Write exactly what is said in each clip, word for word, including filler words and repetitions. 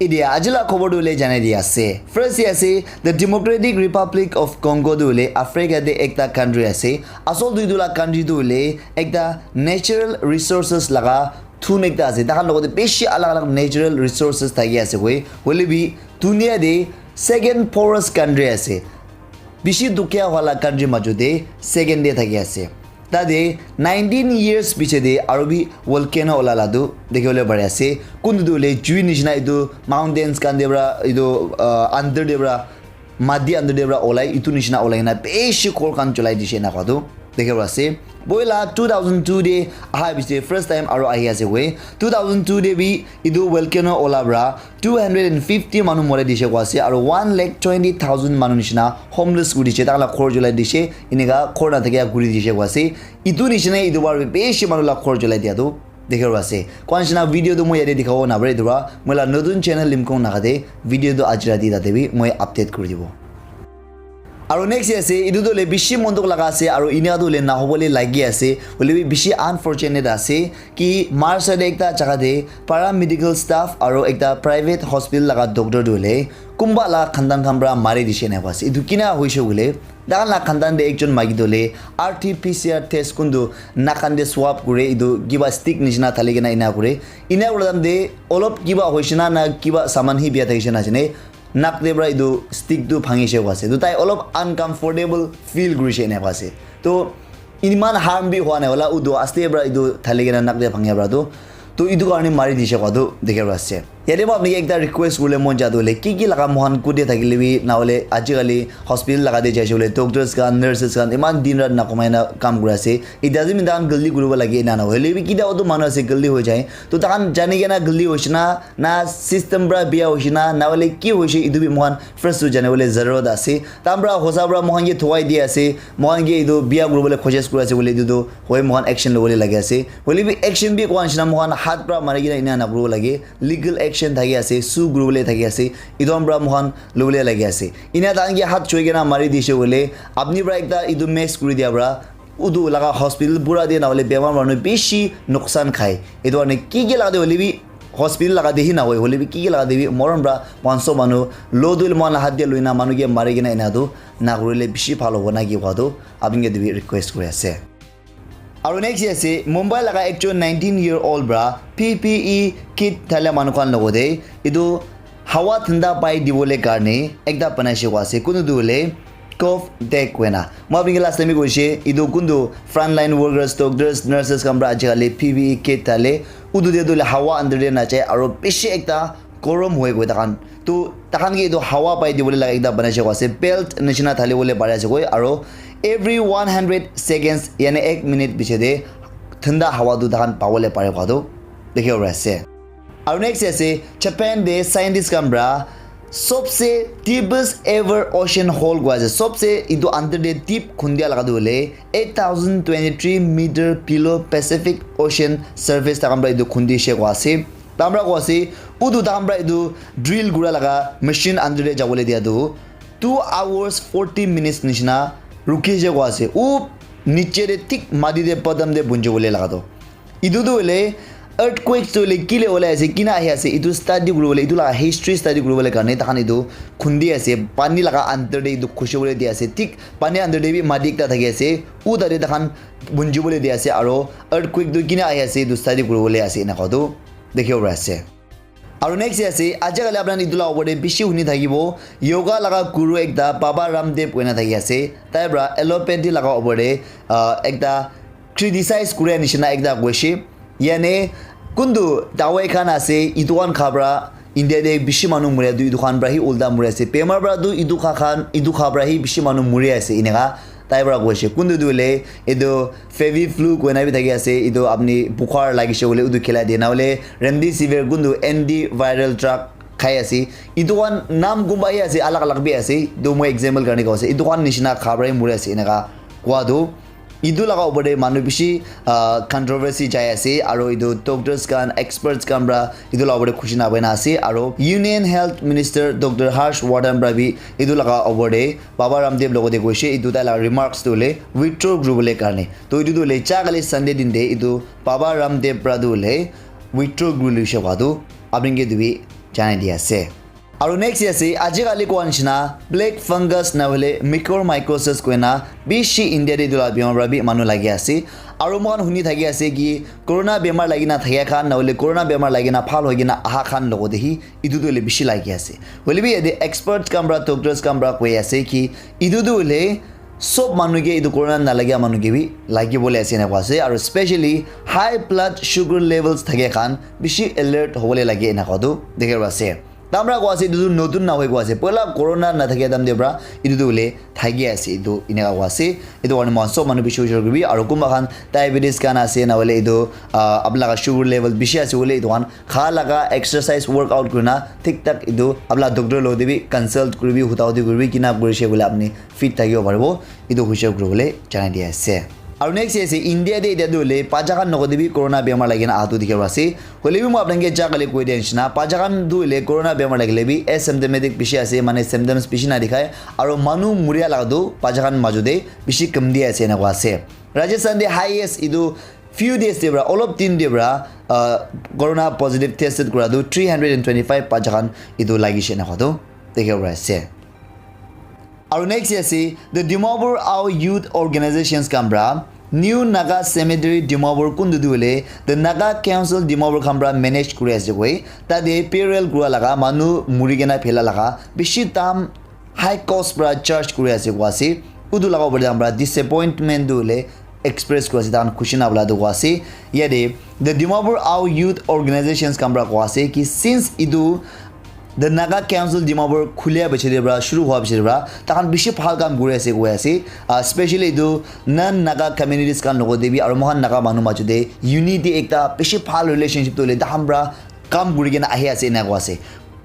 Etia aji la khobor tu hoile janai di ase. First te ase, the Democratic Republic of Congo tu hoile Africa te ekta country ase. Asol tu etu la country tu hoile ekta natural resources laga thun ekta ase. Takhan logote bishi alag alag natural resources thaki ase koi. Hoile bi dunia te second poorest country ase. Bishi dukhia wala country majo te second te thaki ase. Tate nineteen years piche te aru bi volcano ola la tu dikhi bole pari ase. Kuntu tu hoile jui nishina etu mountains khan te pra etu, uh, under te pra mati under te pra olai, etu nishina olai kena bishi ghor khan cholai dishe ena koa tu dikhi bo ase. Boila two thousand two te aha bishi first time aro ahi ase koi. Two thousand two te bi etu volcano ola pra two hundred and fifty manu mori dishe koa ase, aro one lakh twenty thousand manu nishina homeless kuri dishe, takhan la ghor cholai dishe, enika ghor na thakia kuri dishe koa ase. Etu nishina etu bar bishi manu la ghor cholai dia tu dikhi ase. Koa nishina video tu moi yate dikhabo napare etu pra, moi la notun channel Limkong Naga te video tu aji rati tate bi moi update kuri dibo. Aro next ase, etu tu hoile bishi mon dukh laga ase, aro enia tu hoile nahobole lagi ase, hoile bi bishi unfortunate ase ki March te ekta jaga te paramedical staff aro ekta private hospital laga doctor tu hoile kunba la khandan khan pra mari dishe ena koa ase. Etu kina hoishe koile, takhan la khandan te ekjon maiki tu hoile R T P C R test kuntu nak khan te swab kure, etu kiba stick nishina thali kena ena kure. Ena kura time te olop kiba hoishe na, na kiba saman hi bia thakishe na jane, nak te pra etu stick tu bhangishe koa ase. Tu tai olop uncomfortable feel kurishe ena koa ase. To iman harm bi hua nai wala, utu aste pra etu thali kena nak te bhangia pra tu. To etu karne mari dishe koa tu dikhi pra ase. Yate moi apni ke ekta request kuribole mon ja tu hoile, ki ki laga moikhan kute thakile bi, na hoile ajikali hospital laga te jaise hoile doctors khan, nurses khan iman din rat nakomai na kam kuri ase. It doesn't mean takhan galti kuribo lage ena na, hoile bi kitia auto manu ase galti hoi jai. To takhan jani kena galti hoise na, na system pra bia hoise na, na hoile ki hoise, etu bi moikhan first tu janibole zarurat ase. Takhan pra hosa pra moikhan ke thuwai di ase, moikhan ke etu bia kuribole koshish kuri ase koile etu tu hoi moikhan action lobole lage ase. Hoile bi action bi koa nishina moikhan hath pra mari kena ena nakuribo lage. Legal action thaki ase, sue kuribole thaki ase. Etu khan pra moikhan lobole lagi ase. Ena takhan ke hath choi kena mari dishe koile, apni pra ekta etu mess kuri dia pra, utu laga hospital pura te na hoile bemar manu bishi nuksan khai. Etu karne ki ki laga te hoile bi hospital laga te hi na hoi, hoile bi ki ki laga te bi morom pra panch sho manu lo tu moikhan la hath te loi na manu ke mari kena ena tu na kurile bishi bhal hobo na ki koa tu apni ke tu bi request kuri ase. Aro next ase Mumbai laga ekjon nineteen year old pra P P E kit thalia manu khan logote etu hawa thanda pai dibole karne ekta banaise koa ase. Kunu tu hoile Cove Deck koina. Moi apni ke last time bi koise, etu kuntu frontline workers, doctors, nurses khan pra ajikali P P E kit thale, utu te tu hoile hawa under te na jai aro bishi ekta gorom hoi koi takhan. Tu takhan ke etu hawa pai dibole laga ekta banaise koa ase. Belt nishina thali bole pari ase koi, aro every one hundred seconds, yani ek minute piche te thanda hawa tu takhan pabole pare koa tu dikhibo pari ase. Aro next ase, Japan te scientist khan pra sobse deepest ever ocean hole koa ase. Sobse etu under te deep khundia laga tu hoile eight thousand twenty-three meter below Pacific Ocean surface takhan pra etu khundishe koa ase. Takhan pra koa ase, utu takhan pra etu drill kura laga machine under te jabole dia tu two hours forty minutes nishina rukhi je koa ase. U niche te thik mati te bottom te bunji bole laga tu. Etu tu hoile earthquake tu hoile kile olai ase, kina ahi ase, etu study kuri bole, etu laga history study kuri bole karne takhan etu khundi ase, pani laga under te etu khushi bole di ase, thik pani under te bi mati ekta thaki ase, u tate takhan bunji bole di ase, aro earthquake tu kina ahi ase, etu study kuri bole ase, ena koa tu dikhibo pari ase. Aro next ase, ajikali apni khan etu laga opor te bishi huni thakibo, yoga laga guru ekta Baba Ramdev koina thaki ase, tai pra allopathy laga opor te, ah, ekta criticize kuri nishina ekta koise. Yani kuntu dawai khan ase, etu khan kha pra India te bishi manu muri ase, etu khan pra hi ulta muri ase. Bemar pra tu etu kha khan, etu kha pra hi bishi manu muri ase, eneka tai pra koise. Kuntu tu hoile etu Feviflu koina bi thaki ase, etu apni bukhar lagise koile etu khilai de, na hoile Remdesivir kuntu antiviral drug khai ase. Etu khan naam kunba hi ase, alag alag bi ase. Etu moi example karne koa ase. Etu khan nishina kha pra hi muri ase, eneka koa tu. Etu laga opor te manu bishi, ah, controversy jai ase, aro etu doctors khan, experts khan pra etu laga opor te khushi napai na ase, aro Union Health Minister Doctor Harsh Vardhan pra bi etu laga opor te Baba Ramdev logote koise, etu tai laga remarks tu hoile withdraw kuribole karne. To etu tu hoile ja kali Sunday din te etu Baba Ramdev pra tu hoile withdraw kuri loise koa tu apni ke tu bi janai di ase. Aru next ase, ajikali koa nishina black fungus na hoile mycorrhizitis koina bishi India te etu la bimar para bi manu lagi ase. Aru moikhan huni thaki ase ki corona bimar lagi na thakia khan na hoile corona bimar lagi na bhal hoi kena aha khan logote hi etu tu hoile bishi lagi ase. Hoile bi yate experts khan para, doctors khan para koi ase ki etu tu hoile sob manu ke etu corona nalagia manu ke bi lagi bole ase ena koa ase. Aru specially high blood sugar levels thakia khan bishi alert hobole lage ena koa tu dikhi ase. Tamra koa ase etu tu notun na hoi koa ase. Poila corona na thakia time te para etu tu hoile thaki ase etu eneka koa ase. Etu karne moikhan sob manu bishi hujor kuribi. Aru kunba khan diabetes khan ase na hoile etu, ah, apni laga sugar level bishi ase hoile etu khan kha laga exercise workout kurina thik thak etu apni laga doctor logote bi consult kuribi, huta huti kuribi, kina kurishe koile apni fit thakibo paribo. Etu hujor kuribole janai di ase. Aru next ase India te etia tu hoile bacha khan logote bi corona bimar lagi na aha tu dikhi ase. Hoile bi moi apni ke ja kali koi dia nishina, bacha khan tu hoile corona bimar lagile bi asymptomatic bishi ase, mane symptoms bishi na dikhai. Aru manu muria laga tu bacha khan maju te bishi kam di ase ena koa ase. Rajasthan te highest etu few days te para, olop din te para, ah, corona positive tested kura tu three hundred and twenty-five bacha khan etu lagi she ena koa tu dikhi ase. Aru next ase, the Dimapur Ao Youth Organizations khan para New Naga Cemetery Dimapur kuntu tu hoile the Naga Council Dimapur khan para manage kuri ase koi. Tate burial kura laga, manu muri kena phela laga bishi dam high cost para charge kuri ase koa ase. Utu laga upor te amra disappointment tu hoile express kuri ase, tahan khushi na hola tu koa ase. Yate the Dimapur Ao Youth Organizations khan para koa ase ki since etu the Naga Council Dimapur khulia piche te para, shuru hua piche te para, tahan bishi bhal kam kuri ase koi ase. Ah, specially etu non Naga communities khan logote bi aru moikhan Naga manu majo te unity ekta bishi bhal relationship tu hoile tahan para kam kuri kena ahi ase ena koa ase.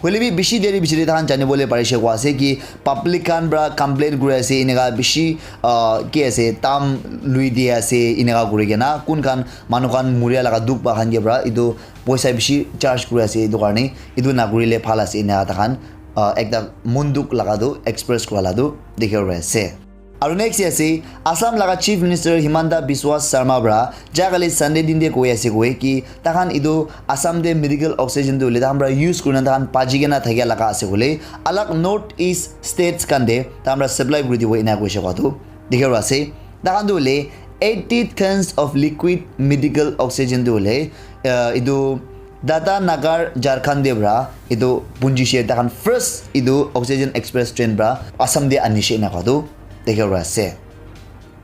Hoile bi bishi deri bishi de tahan jani bole parishe koa ase ki public khan para complain kuri ase eneka bishi, ah, ki ase, tam lui di ase eneka kuri kena, kun khan manu khan muria laga dukh pa khan ke para etu poisa bishi charge kuri ase, etu karne etu na kurile bhal ase ena tahan, ah, ekta mon dukh laga tu express kura la tu dikhibo pari ase. Aru next ase, Assam laga Chief Minister Himanta Biswa Sarma para ja kali Sunday din te koi ase koi ki tahan etu Assam te medical oxygen tu hoile tahan para use kurina tahan baji kena thakia laga ase koile alag North East states khan te tahan para supply kuri dibo ena koise koa tu dikhibo ase. Tahan tu hoile eighty tons of liquid medical oxygen tu hoile, ah, etu Tata Nagar Jharkhand te para etu punjishe, tahan first etu oxygen express train para Assam te anishe ena koa tu dikhibo pari ase.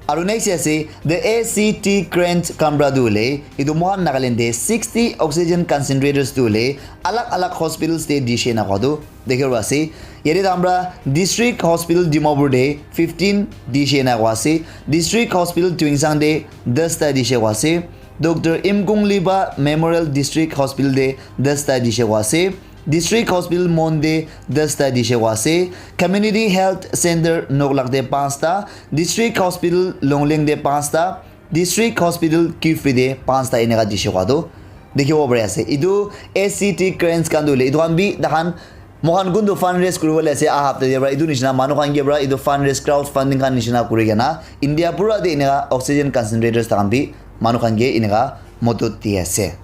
Aru next ase, the A C T Cranes khan para tu hoile etu moikhan Nagaland te sixty oxygen concentrators tu hoile alag alag hospitals te dishe ena koa tu dikhibo pari ase. Yate tahan para District Hospital Dimapur te fifteen dishe ena koa ase, District Hospital Tuensang te das ta dishe koa ase, Doctor Imkung Liba Memorial District Hospital te das ta dishe koa ase, District Hospital Mon te das ta dishe koa ase, Community Health Center Noklak te panch ta, District Hospital Longleng te panch ta, District Hospital Kiphire te panch ta eneka dishe koa tu dikhibo pari ase. Etu A C T Cranes khan tu hoile etu khan bi tahan moikhan kuntu fund raise kuribole ase aha hapta te para, etu nishina manu khan ke para etu fund raise, crowd funding khan nishina kuri kena India pura te eneka oxygen concentrators tahan bi manu khan ke eneka modot di ase.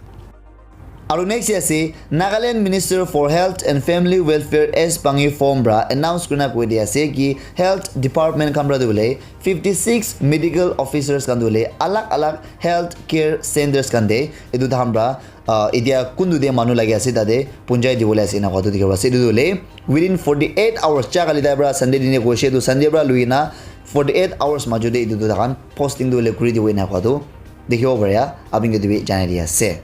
Aru next ase, Nagaland Minister for Health and Family Welfare S Pangyu Phom para announce kurina koi di ase ki health department khan para tu hoile fifty six medical officers khan tu hoile alag alag health care centers khan te etu tahan para, ah, etia kuntu te manu lagi ase tate punjai dibole ase ena koa tu dikhibo ase. Etu tu hoile within forty eight hours, ja kali tai para Sunday din te koise, etu Sunday para lui na forty eight hours majo te etu tu tahan posting tu hoile kuri dibo ena koa tu dikhibo pare, apni ke tu bi janai di ase.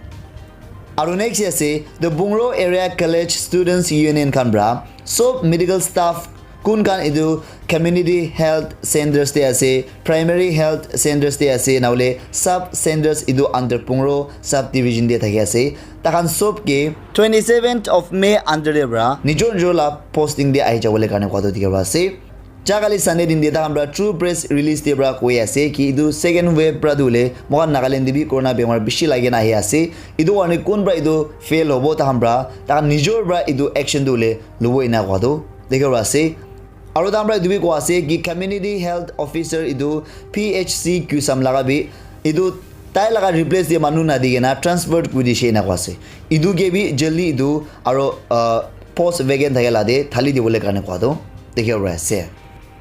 Aru next ase, the Bungro Area College Students Union khan para sob medical staff kun khan etu community health centers te ase, primary health centers te ase, na hoile sub centers etu under Bungro sub division te thaki ase, tahan sob ke twenty seventh of May under te para nijor nijor la posting te ahi jabole karne koa tu dikhibo pari ase. Ja kali Sunday din te tahan para through press release te para koi ase ki etu second wave para tu hoile moikhan Nagaland te bi corona bimar bishi lagi na ahi ase. Etu karne kun para etu fail hobo tahan para, tahan nijor para etu action tu hoile lobo ena koa tu dikhibo pari ase. Aru tahan para etu bi koa ase ki community health officer etu P H C Kusam laga bi etu Tai laga replace te manu nadi kena transfer kuri dishe ena koa ase. Etu ke bi jaldi etu aro, uh, post vacant thake la te thali dibole karne koa toh dikhi bo pari ase.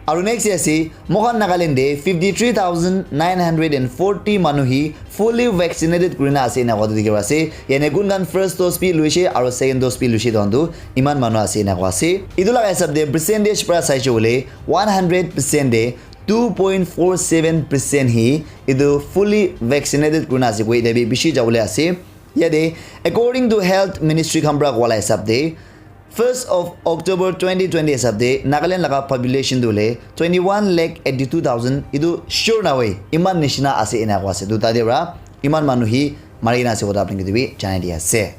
Aro next te ase, moikhan Nagaland te fifty three thousand nine hundred and forty manu hi fully vaccinated kurina ase ena koa toh dikhi bo pari ase. Yane kun khan first dose bi luishe aro second dose bi luishe toh iman manu ase ena koa ase. Etu laga hisab te percentage para saishe koile one hundred percent te two point four seven percent hi etu fully vaccinated kurina ase koi, etia bi bishi jabole ase. Yate, according to health ministry khan para koa la hisab te, first of October twenty twenty hisab te Nagaland laga population tu hoile twenty one lakh eighty two thousand, etu sure na hoi, iman nishina ase ena koa ase. Tu tate para iman manu hi mari kena ase koa toh apni khan ke bi janai di ase.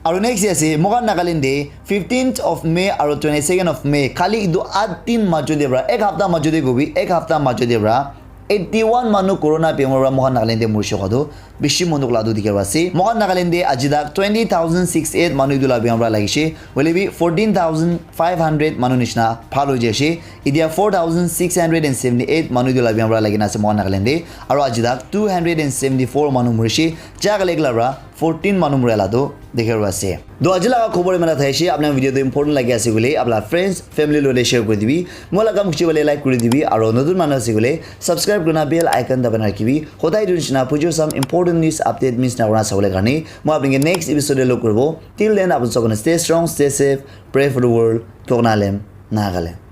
Aro next ase, moikhan Nagaland te fifteenth of May aro twenty second of May, khali etu at din majo te para, ek hapta majo te kobi, ek hapta majo te para eighty one manu corona bemar para moikhan Nagaland te morishe koa toh bishi mon dukh la toh dikhi bo pari ase. Moikhan Nagaland te aji tak twenty thousand six eight manu etu la bemar para lagishe, hoile bi fourteen thousand five hundred manu nishina bhal hoi jaise. Etia four thousand six hundred and seventy eight manu etu la bemar para lagina ase moikhan Nagaland te, aro aji tak two hundred and seventy four manu morishe. Jaga lek la para fourteen manu mura la toh dikhi bo pari ase. Toh aji laga khobor iman thakishe, apni khan video tu important lagi ase koile apni laga friends, family logote share kuri dibi. Moi laga kam kuchi bole like kuri dibi, aro notun manu ase koile subscribe kurina bell icon dabai na rakhibi. Hodai etu nishina pujor sam important news update miss na kurina sabole karne moi apni ke next episode te log kuribo. Till then, apni khan stay strong, stay safe, pray for the world. Tokna lem, Nagaland.